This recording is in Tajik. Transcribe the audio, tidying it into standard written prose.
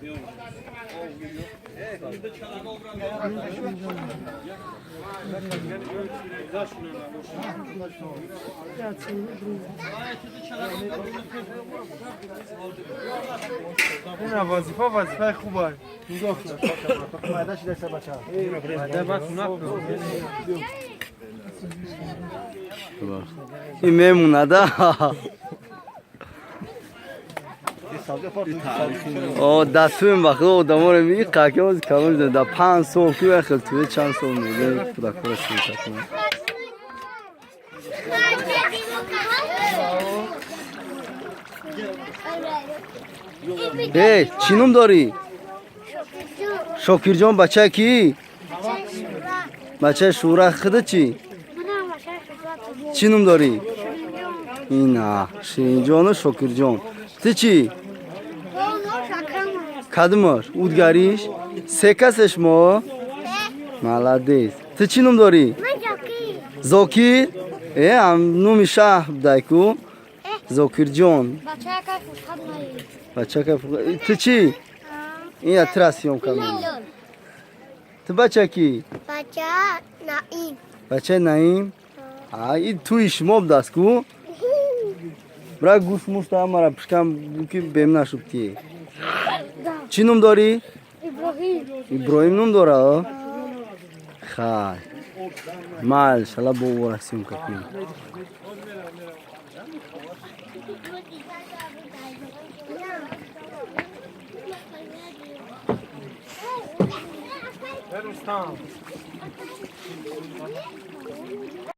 این وظیفه وظیفه خوبه. این میمونه ده. О, дастуем бахи одаморо ми қакёз камон да 5 сол ку яхел туе чанд сол мега кӯдакҳоро сиёсат кунад. Эй, чӣ ном дорӣ? Шокирҷон, бачаи кӣ? Бачаи Шӯра. Худа чӣ? Чӣ ном дорӣ? Ина, Ширинҷону Шокирҷон. Ту чӣ? Кадумаш? Удгариш? Се касеш мо? Молодец. Ту чӣ ном дорӣ? Зокир? Э, ам номи шаҳр будай ку? Зокирҷон. Бачака. Ту чӣ? Ина тура съёмка мекунам. Ту бача кӣ? Бача Наим. Бачаи Наим? А, и туи шумо будаст ку? Бра гӯш мушта ҳамара пишкам ки бем нашуд ки. Чӣ ном дорӣ? Иброҳим. Иброҳим ном дора? Хай. Мал, шала бо ора съёмка кунем. Рустам.